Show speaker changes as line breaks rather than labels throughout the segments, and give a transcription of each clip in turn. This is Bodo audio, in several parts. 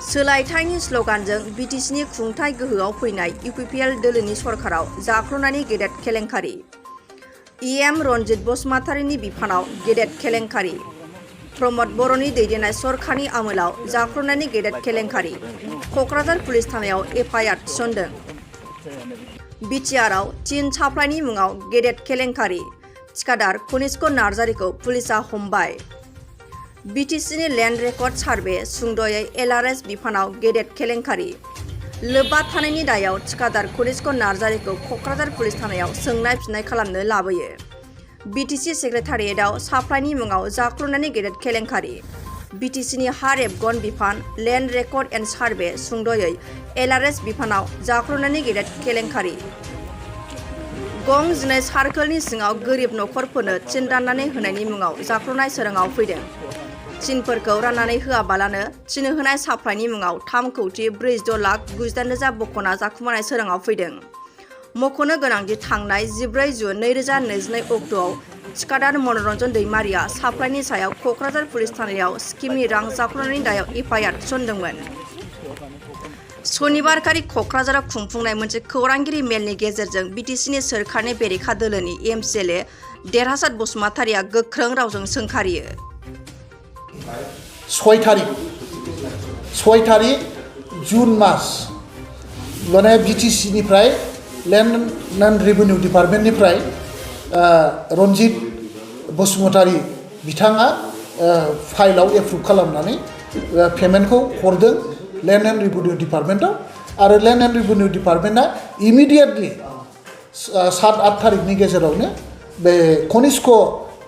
सोलायथायनि स्लगानजों बिटिसिनि खुंथाय गोहोआव फैनाय इउपिपिएल दोलोनि सरकाराव जाख्ल'नायनि गेदेर केलेंकारि। इएम रनजित बसुमतारीनि बिफानाव गेदेर केलेंकारि। प्रमद बर'नि दैदेननाय सरकारनि आमोलाव जाख्ल'नायनि गेदेर केलेंकारि। क'क्राझार पुलिस थानायाव एफआइआर थिसनदों। बिटिआरआव टिन साप्लाइनि मुङाव गेदेर केलेंकारि। थिकादार कनिष्क नार्जारिखौ पुलिसआ हमबाय। बिटिसिनि लेन्ड रेकर्ड सार्भे सुंद'यै एलआरएस बिफानाव गेदेर केलेंकारि। लोब्बा थानायनि दायाव थिकादार कनिष्क नार्जारिखौ क'क्राझार पुलिस थानायाव सोंनाय फिन्नाय खालामनो लाबोयो। बिटिसि सेक्रेटारियेटआव साप्लाइनि मुङाव जाख्ल'नायनि गेदेर केलेंकारि। बिटिसिनि हा रेबगन बिफान लेन्ड रेकर्ड एन्ड सार्भे सुंद'यै एलआरएस बिफानाव जाख्ल'नायनि गेदेर केलेंकारि। गं 12 सार्कोलनि सिङाव गोरिब नखरफोरनो टिन राननानै होनायनि मुङाव जाख्ल'नाय सोराङाव फैदों। टिनफोरखौ राननानै होआबालानो टिन होनाय साप्लाइनि मुङाव 3,96,98,000 बख'ना जाखुमानाय सोराङाव फैदों। मख'नो गोनांदि थांनाय 14 जुन 2022 अक्ट'आव थिकादार मनरन्जन दैमारिया साप्लाइनि सायाव क'क्राझार पुलिस थानायाव स्किमनि रां जाख्ल'नायनि दायाव एफआइआर थिसनदोंमोन। सनिबारखालि क'क्राझाराव खुंफुंनाय मोनसे खौरांगिरि मेलनि गेजेरजों बिटिसिनि सोरखारनि बेरेखा दोलोनि एमसिएलए देरहासात बसुमतारीया गोख्रों रावजों सोंखारियो।
6 तारिख जुन मास माने बिटिसिनिफ्राय लेन्ड एन्ड रेभिनिउ डिपार्टमेन्टनिफ्राय रनजित बसुमतारी बिथाङा फाइलाव एप्रुभ खालामनानै पेमेन्टखौ हरदों लेन्ड एन्ड रेभिनिउ डिपार्टमेन्टआव आरो लेन्ड एन्ड रेभिनिउ डिपार्टमेन्टआ इमिडियेटलि 7-8 तारिखनि गेजेरावनो बे कनिष्क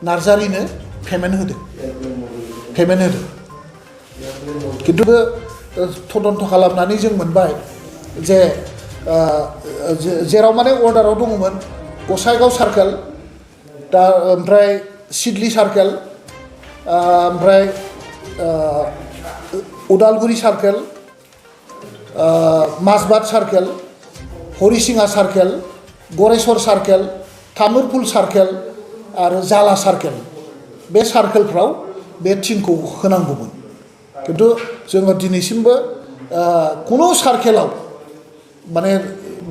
नार्जारिनो पेमेन्ट होदों खिन्थु तदन्त खालामनानै जों मोनबाय जे जेराव माने अर्डाराव दङमोन गसाइगाव सार्केल दा ओमफ्राय सिडली सार्केल ओमफ्राय Udalguri circle Majbat circle Harisinga circle Goreswar circle Tamulpur circle आरो जाला सार्केल बे सार्केलफ्राव बे टिनखौ होनांगौमोन खिन्थु जोङो दिनैसिमबो कुनु सार्केलाव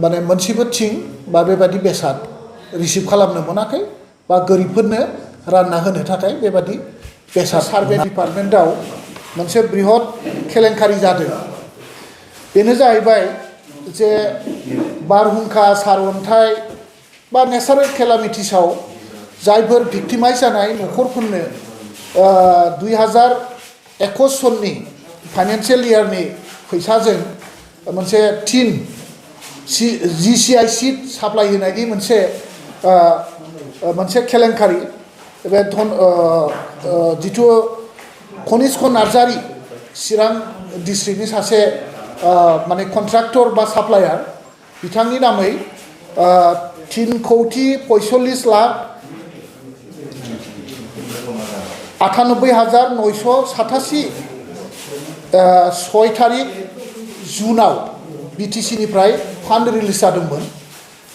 माने मोनसेबो थिं बा बेबादि बेसाद रिसिभ खालामनो मोनाखै बा गोरिबफोरनो रानना होनो थाखाय बेबादि बेसाद सार्भे डिपार्टमेन्टआव मोनसे बृहत केलेंकारि जादों। बेनो जाहैबाय जे बारहुंखा सारअन्थाइ बा नेचारेल केलामिटिसआव जायफोर भिक्टिमाइज जानाय नखरफोरनो 2021 सननि फाइनान्सियेल इयारनि फैसाजों मोनसे टिन जिसिआइ सिट साप्लाइ होनायनि मोनसे केलेंकारि बे जिथु कनिष्क नार्जारि चिरां डिस्ट्रिक्टनि सासे माने कन्ट्राक्टर बा साप्लायार बिथांनि नामै 3,98,987 6 तारिख जुनाव बिटिसिनिफ्राय फान्ड रिलिज जादोंमोन।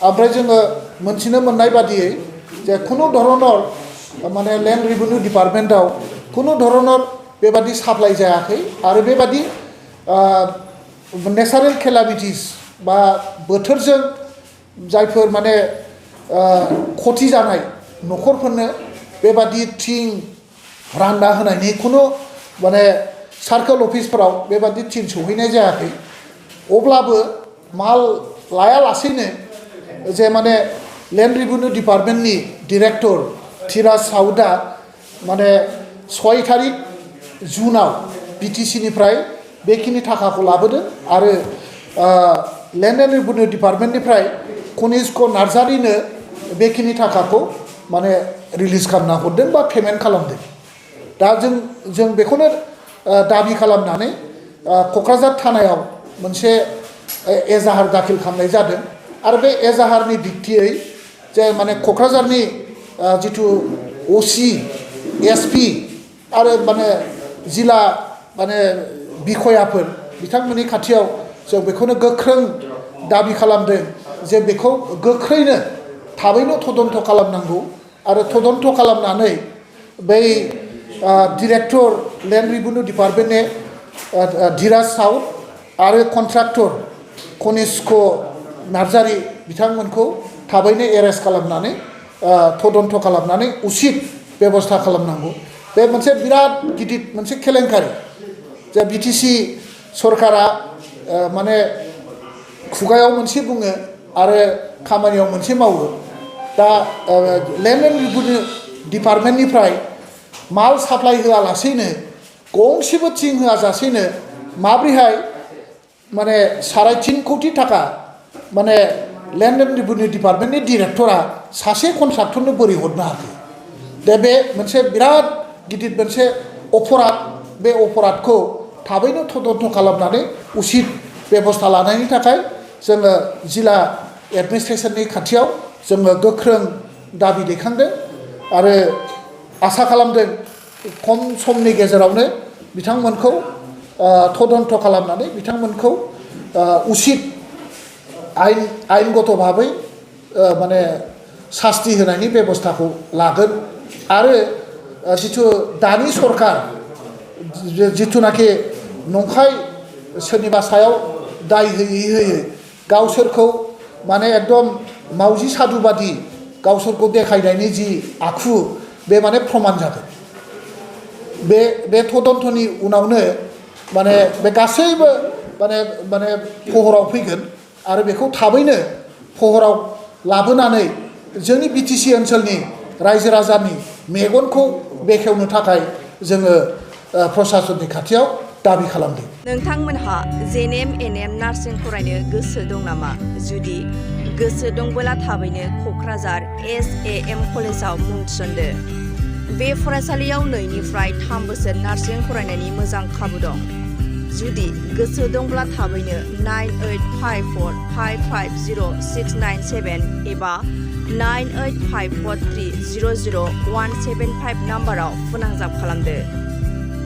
ओमफ्राय जोङो मोनथिनो मोननाय बादियै जे खुनु धरनर माने लेन्ड रेभिनिउ डिपार्टमेन्टआव खुनु धरनर बेबादि साप्लाइ जायाखै आरो बेबादि नेचारेल केलामिटिस बा बोथोरजों जायफोर माने खथि जानाय नखरफोरनो बेबादि थिं रानना होनायनि खुनु माने सार्केल अफिसफोराव बेबादि थिं सौहैनाय जायाखै। अब्लाबो माल लायालासेनो जे माने लेन्ड रेभिनिउ डिपार्टमेन्टनि डिरेक्टर थिराज साउदआ माने 6 तारिख जुनाव बिटिसिनिफ्राय बेखिनि थाखाखौ लाबोदों आरो लेन्ड एन्ड रेभिनिउ डिपार्टमेन्टनिफ्राय कनिष्क नार्जारिनो बेखिनि थाखाखौ माने रिलिज खालामना हरदों बा पेमेन्ट खालामदों। दा जों बेखौनो दाबि खालामनानै क'क्राझार थानायाव मोनसे एजाहार दाखिल खालामनाय जादों आरो बे एजाहारनि दिगथियै जे माने क'क्राझारनि जिथु ओसि एसपि आरो माने जिल्ला माने बिखयाफोर बिथांमोननि खाथियाव जों बेखौनो गोख्रों दाबि खालामदों जे बेखौ गोख्रैनो थाबैनो तदन्त खालामनांगौ आरो तदन्त खालामनानै बै डिरेक्टर लेन्ड रेभिनिउ डिपार्टमेन्टनि धीराज साउथ आरो कन्ट्राक्टर कनिष्क नार्जारि बिथांमोनखौ थाबैनो एरेस्ट खालामनानै तदन्त खालामनानै उचित बेबस्था खालामनांगौ। बे मोनसे बिराद गिदिर मोनसे केलेंकारि जे बिटिसि सरकारा माने खुगायाव मोनसे बुङो आरो खामानियाव मोनसे मावो। दा लेन्ड एन्ड रेभिनिउ डिपार्टमेन्टनिफ्राय माल साप्लाय होआलासेनो गंसेबो थिं होआजासेनो माब्रैहाय माने 3.5 कोटि थाखा माने लेन्ड एन्ड रेभिनिउ डिपार्टमेन्टनि डिरेक्टरा सासे कन्ट्राक्टरनो बोरै हरनो हाखो? दा बे मोनसे बिराद गिदिर मोनसे अपराध। बे अपराधखौ थाबैनो तदन्त खालामनानै उचित बेबस्था लानायनि थाखाय जोङो जिल्ला एडमिनिस्ट्रेसननि खाथियाव जोङो गोख्रों दाबि दैखांदों आरो आसा खालामदों खम समनि गेजेरावनो बिथांमोनखौ तदन्त खालामनानै बिथांमोनखौ उचित आयेनगत भाबै माने सास्ति होनायनि बेबस्थाखौ लागोन। आरो जिथु दानि सरकार जिथुनाखि नंखाय सोरनिबा सायाव दाय होयै गावसोरखौ माने एकदम मावजि साधुबादि गावसोरखौ देखायनायनि जि आखु बे माने प्रमान जागोन। बे तदन्तनि उनावनो माने बे गासैबो माने फहराव फैगोन आरो बेखौ थाबैनो फहराव लाबोनानै जोंनि बिटिसि ओनसोलनि रायजो राजानि मेगनखौ बेखेवनो थाखाय जोङो प्रशासननि खाथियाव दाबि खालामदों।
नोंथांमोनहा जेएनएम एनएम नार्सिं फरायनो गोसो दं नामा? जुदि गोसो दंबोला थाबैनो क'क्राझार SAM कलेजाव मुं थिसनदो। बे फरायसालियाव 2 निफ्राय 3 बोसोर नार्सिं फरायनायनि मोजां खाबु दं। जुदि गोसो दंब्ला थाबैनो 9854550697 एबा 9854300175 नाम्बाराव फोनांजाब खालामदो।